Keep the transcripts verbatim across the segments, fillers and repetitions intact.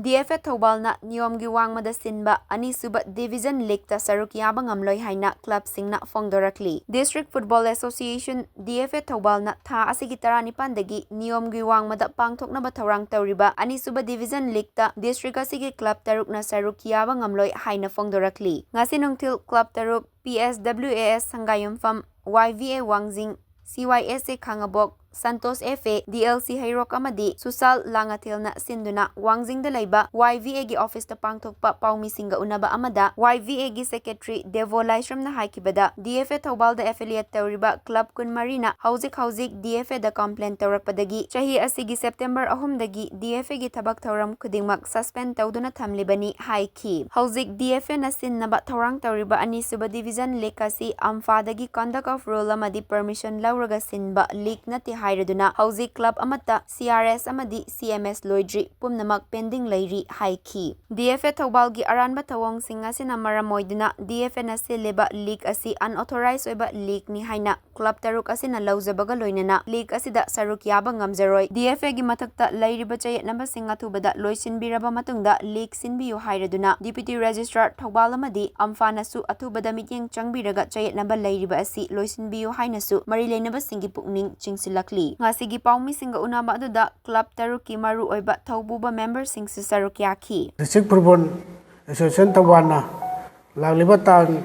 D F A ꯊꯧꯕꯥꯜꯅ ꯅꯤꯌꯣꯝꯒꯤ ꯋꯥꯡꯃꯗ ꯁꯤꯟꯕ ꯑꯅꯤꯁꯨꯕ ꯗꯤꯕꯤꯖꯟ ꯂꯤꯒꯇ ꯁꯔꯨꯛ ꯌꯥꯕ ꯉꯝꯂꯣꯏ ꯍꯥꯏꯅ ꯀ꯭ꯂꯕꯁꯤꯡꯅ ꯐꯣꯡꯗꯣꯔꯛꯂꯤ꯫ District football association, D F A ꯊꯧꯕꯥꯜꯅ ꯊꯥ ꯑꯁꯤꯒꯤ ꯇꯔꯥꯅꯤꯄꯥꯟꯗꯒꯤ ꯅꯤꯌꯣꯝꯒꯤ ꯋꯥꯡꯃꯗ ꯄꯥꯡꯊꯣꯛꯅꯕ ꯊꯧꯔꯥꯡ ꯇꯧꯔꯤꯕ ꯑꯅꯤꯁꯨꯕ ꯗꯤꯕꯤꯖꯟ ꯂꯤꯒꯇ ꯗꯤꯁꯇ꯭ꯔꯤꯛ ꯑꯁꯤꯒꯤ ꯀ꯭ꯂꯕ ꯇꯔꯨꯛꯅ ꯁꯔꯨꯛ ꯌꯥꯕ ꯉꯝꯂꯣꯏ ꯍꯥꯏꯅ ꯐꯣꯡꯗꯣꯔꯛꯂꯤ꯫ ꯉꯁꯤ ꯅꯨꯡꯊꯤꯜ ꯀ꯭ꯂꯕ ꯇꯔꯨꯛ, P S W A S ꯁꯪꯒꯥꯌꯨꯝꯐꯝ, Y V A ꯋꯥꯡꯖꯤꯡ, ꯁꯤ ꯋꯥꯏ ꯑꯦꯁ ꯑꯦ ꯈꯥꯉꯕꯣꯛ, ꯁꯟꯇꯣꯁ ꯑꯦꯐ ꯑꯦ, ꯗꯤ ꯑꯦꯜ ꯁꯤ ꯍꯩꯔꯣꯛ ꯑꯃꯗꯤ ꯁꯨꯁꯥꯜ ꯂꯥꯡꯉꯊꯦꯜꯅ ꯁꯤꯟꯗꯨꯅ ꯋꯥꯡꯖꯤꯡꯗ ꯂꯩꯕ ꯋꯥꯏ ꯚꯤ ꯑꯦꯒꯤ ꯑꯣꯐꯤꯁꯇ ꯄꯥꯡꯊꯣꯛꯄ ꯄꯥꯎꯃꯤꯁꯤꯡꯒ ꯎꯅꯕ ꯑꯃꯗ ꯋꯥꯏ ꯚꯤ ꯑꯦꯒꯤ ꯁꯦꯀ꯭ꯔꯦꯇꯔꯤ ꯗꯦꯕꯣ ꯂꯥꯏꯁ꯭ꯔꯝꯅ ꯍꯥꯏꯈꯤꯕꯗ, ꯗꯤ ꯑꯦꯐ ꯑꯦ ꯊꯧꯕꯥꯜꯗ ꯑꯦꯐꯤꯂꯤꯌꯦꯠ ꯇꯧꯔꯤꯕ ꯀ꯭ꯂꯕ ꯀꯨꯟꯃꯔꯤꯅ ꯍꯧꯖꯤꯛ ꯍꯧꯖꯤꯛ ꯗꯤ ꯑꯦꯐ ꯑꯦꯗ ꯀꯝꯄ꯭ꯂꯦꯟ ꯇꯧꯔꯛꯄꯗꯒꯤ ꯆꯍꯤ ꯑꯁꯤꯒꯤ ꯁꯦꯞꯇꯦꯝꯕꯔ ꯑꯍꯨꯝꯗꯒꯤ ꯗꯤ ꯑꯦꯐ ꯑꯦꯒꯤ ꯊꯕꯛ ꯊꯧꯔꯝ ꯈꯨꯗꯤꯡꯃꯛ ꯁꯁꯄꯦꯟ ꯇꯧꯗꯨꯅ ꯊꯝꯂꯤꯕꯅꯤ ꯍꯥꯏꯈꯤ꯫ ꯍꯧꯖꯤꯛ ꯗꯤ ꯑꯦꯐ ꯑꯦꯅ ꯁꯤꯟꯅꯕ ꯊꯧꯔꯥꯡ ꯇꯧꯔꯤꯕ ꯑꯅꯤꯁꯨꯕ ꯗꯤꯕꯤꯖꯟ ꯂꯤꯒ ꯑꯁꯤ ꯑꯝꯐꯥꯗꯒꯤ conduct of rule ꯑꯃꯗꯤ permission ꯂꯧꯔꯒ ꯁꯤꯟꯕ ꯂꯤꯒ ꯅꯠꯇꯦ ꯍꯥꯏꯔꯗꯨꯅ ꯍꯧꯖꯤꯛ ꯀ꯭ꯂꯕ ꯑꯃꯠꯇ ꯁꯤ ꯑꯥꯔ ꯑꯦꯁ ꯑꯃꯗꯤ ꯁꯤ ꯑꯦꯝ ꯑꯦꯁ ꯂꯣꯏꯗ꯭ꯔꯤ, ꯄꯨꯝꯅꯃꯛ pending ꯂꯩꯔꯤ ꯍꯥꯏꯈꯤ꯫ ꯗꯤ ꯑꯦꯐ ꯑꯦ ꯊꯧꯕꯥꯜꯒꯤ ꯑꯔꯥꯟꯕ ꯊꯧꯑꯣꯡꯁꯤꯡ ꯑꯁꯤꯅ ꯃꯔꯝ ꯑꯣꯏꯗꯨꯅ ꯗꯤ ꯑꯦꯐ ꯑꯦꯅ ꯁꯤꯜꯂꯤꯕ ꯂꯤꯒ ꯑꯁꯤ unauthorized ꯑꯣꯏꯕ ꯂꯤꯒꯅꯤ ꯍꯥꯏꯅ ꯀ꯭ꯂꯕ ꯇꯔꯨꯛ ꯑꯁꯤꯅ ꯂꯧꯖꯕꯒ ꯂꯣꯏꯅꯅ ꯂꯤꯒ ꯑꯁꯤꯗ ꯁꯔꯨꯛ ꯌꯥꯕ ꯉꯝꯖꯔꯣꯏ꯫ ꯗꯤ ꯑꯦꯐ ꯑꯦꯒꯤ ꯃꯊꯛꯇ ꯂꯩꯔꯤꯕ ꯆꯌꯦꯠꯅꯕꯁꯤꯡ ꯑꯊꯨꯕꯗ ꯂꯣꯏꯁꯤꯟꯕꯤꯔꯕ ꯃꯇꯨꯡꯗ ꯂꯤꯒ ꯁꯤꯟꯕꯤꯌꯨ ꯍꯥꯏꯔꯗꯨꯅ ꯗꯤꯄ꯭ꯌꯨꯇꯤ ꯔꯦꯖꯤꯁꯇ꯭ꯔꯥꯔ ꯊꯧꯕꯥꯜ ꯑꯃꯗꯤ ꯑꯝꯐꯥꯅꯁꯨ ꯑꯊꯨꯕꯗ ꯃꯤꯠꯌꯦꯡ ꯆꯪꯕꯤꯔꯒ ꯆꯌꯦꯠꯅꯕ ꯂꯩꯔꯤꯕ ꯑꯁꯤ ꯂꯣꯏꯁꯤꯟꯕꯤꯌꯨ ꯍꯥꯏꯅꯁꯨ ꯃꯔꯤ ꯂꯩꯅꯕꯁꯤꯡꯒꯤ ꯄꯨꯛꯅꯤꯡ ꯆꯤꯡꯁꯤꯜꯂꯛꯂꯤ꯫ ꯉꯁꯤꯒꯤ ꯄꯥꯎꯃꯤꯁꯤꯡꯒ ꯎꯅꯕ ꯑꯗꯨꯗ ꯀ꯭ꯂꯕ ꯇꯔꯨꯛꯀꯤ ꯃꯔꯨꯑꯣꯏꯕ ꯊꯧꯄꯨꯕ ꯃꯦꯝꯕꯔꯁꯤꯡꯁꯨ ꯁꯔꯨꯛ ꯌꯥꯈꯤ꯫ ꯗꯤꯁꯇ꯭ꯔꯤꯛ ꯐꯨꯠꯕꯣꯜ ꯑꯦꯁꯣꯁꯤꯌꯦꯁꯟ ꯊꯧꯕꯥꯜꯅ ꯂꯥꯛꯂꯤꯕ ꯇꯥꯡ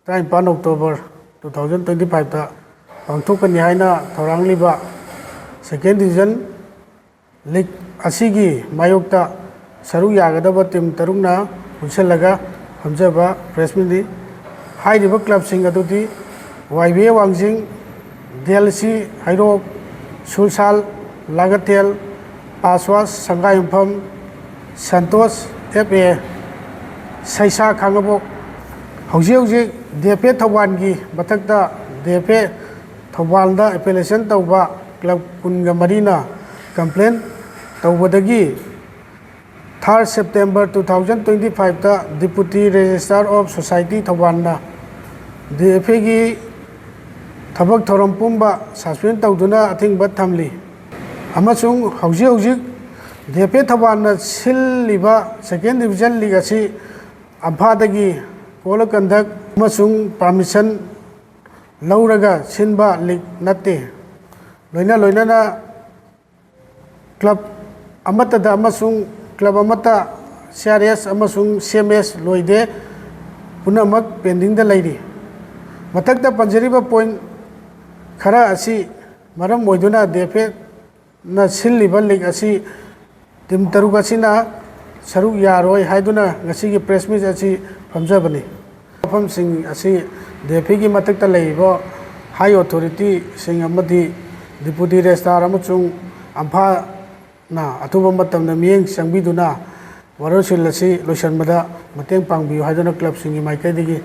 ꯇꯔꯥꯅꯤꯄꯥꯟ October two thousand twenty five ꯇ ꯄꯥꯡꯊꯣꯛꯀꯅꯤ ꯍꯥꯏꯅ ꯊꯧꯔꯥꯡꯂꯤꯕ ꯁꯦꯀꯦꯟ ꯗꯤꯕꯤꯖꯟ ꯂꯤꯒ ꯑꯁꯤꯒꯤ ꯃꯥꯌꯣꯛꯇ ꯁꯔꯨꯛ ꯌꯥꯒꯗꯕ ꯇꯤꯝ ꯇꯔꯨꯛꯅ ꯄꯨꯟꯁꯤꯜꯂꯒ ꯐꯝꯖꯕ ꯄ꯭ꯔꯦꯁ ꯃꯤꯠꯅꯤ꯫ ꯍꯥꯏꯔꯤꯕ ꯀ꯭ꯂꯕꯁꯤꯡ ꯑꯗꯨꯗꯤ ꯋꯥꯏ ꯕꯤ ꯑꯦ ꯋꯥꯡꯖꯤꯡ, ꯗꯤ L C Heirok, Sushal Langathel, Paswas Sangaiyumpham, Santosh F A, Seisa Khangbok. ꯍꯧꯖꯤꯛ ꯍꯧꯖꯤꯛ ꯗꯤ ꯑꯦꯐ ꯑꯦ ꯊꯧꯕꯥꯜꯒꯤ ꯃꯊꯛꯇ ꯗꯤ ꯑꯦꯐ ꯑꯦ ꯊꯧꯕꯥꯜꯗ ꯑꯦꯐꯤꯂꯤꯌꯦꯁꯟ ꯇꯧꯕ ꯀ꯭ꯂꯕ ꯀꯨꯟꯒ ꯃꯔꯤꯅ ꯀꯝꯄ꯭ꯂꯦꯟ ꯇꯧꯕꯗꯒꯤ third September two thousand twenty five ꯇ Deputy Registrar of Society ꯊꯧꯕꯥꯜꯅ ꯗꯤ ꯑꯦꯐ ꯑꯦꯒꯤ ꯊꯕꯛ ꯊꯧꯔꯝ ꯄꯨꯝꯕ ꯁꯁꯄꯦꯟ ꯇꯧꯗꯨꯅ ꯑꯊꯤꯡꯕ ꯊꯝꯂꯤ ꯑꯃꯁꯨꯡ ꯍꯧꯖꯤꯛ ꯍꯧꯖꯤꯛ ꯗꯤ F A ꯊꯧꯕꯥꯜꯅ ꯁꯤꯜꯂꯤꯕ second division league ꯑꯁꯤ ꯑꯝꯐꯥꯗꯒꯤ ꯀꯣꯜ ꯑꯣꯐ ꯀꯟꯗꯛ ꯑꯃꯁꯨꯡ ꯄꯥꯔꯃꯤꯁꯟ ꯂꯧꯔꯒ ꯁꯤꯟꯕ ꯂꯤꯒ ꯅꯠꯇꯦ꯫ ꯂꯣꯏꯅ ꯂꯣꯏꯅꯅ ꯀ꯭ꯂꯕ ꯑꯃꯠꯇꯗ ꯑꯃꯁꯨꯡ ꯀ꯭ꯂꯕ ꯑꯃꯠꯇ ꯁꯤ ꯑꯥꯔ ꯑꯦꯁ ꯑꯃꯁꯨꯡ ꯁꯤ ꯑꯦꯝ ꯑꯦꯁ ꯂꯣꯏꯗꯦ꯫ ꯄꯨꯝꯅꯃꯛ ꯄꯦꯟꯗꯤꯡꯗ ꯂꯩꯔꯤ꯫ ꯃꯊꯛꯇ ꯄꯟꯖꯔꯤꯕ ꯄꯣꯏꯟ ꯈꯔ ꯑꯁꯤ ꯃꯔꯝ ꯑꯣꯏꯗꯨꯅ ꯗꯤ ꯑꯦꯐ ꯑꯦꯅ ꯁꯤꯜꯂꯤꯕ ꯂꯤꯒ ꯑꯁꯤ ꯇꯤꯝ ꯇꯔꯨꯛ ꯑꯁꯤꯅ ꯁꯔꯨꯛ ꯌꯥꯔꯣꯏ ꯍꯥꯏꯗꯨꯅ ꯉꯁꯤꯒꯤ ꯄ꯭ꯔꯦꯁ ꯃꯤꯠ ꯑꯁꯤ ꯐꯝꯖꯕꯅꯤ꯫ ꯋꯥꯐꯝꯁꯤꯡ ꯑꯁꯤ ꯗꯤ ꯑꯦꯐ ꯑꯦꯒꯤ ꯃꯊꯛꯇ ꯂꯩꯔꯤꯕ ꯍꯥꯏ ꯑꯣꯊꯣꯔꯤꯇꯤꯁꯤꯡ ꯑꯃꯗꯤ ꯗꯤꯄꯨꯇꯤ ꯔꯦꯖꯤꯁꯇ꯭ꯔꯥꯔ ꯑꯃꯁꯨꯡ ꯑꯝꯐꯥꯅ ꯑꯊꯨꯕ ꯃꯇꯝꯗ ꯃꯤꯠꯌꯦꯡ ꯆꯪꯕꯤꯗꯨꯅ ꯋꯥꯔꯣꯏꯁꯤꯟ ꯑꯁꯤ ꯂꯣꯏꯁꯤꯟꯕꯗ ꯃꯇꯦꯡ ꯄꯥꯡꯕꯤꯌꯨ ꯍꯥꯏꯗꯨꯅ ꯀ꯭ꯂꯕꯁꯤꯡꯒꯤ ꯃꯥꯏꯀꯩꯗꯒꯤ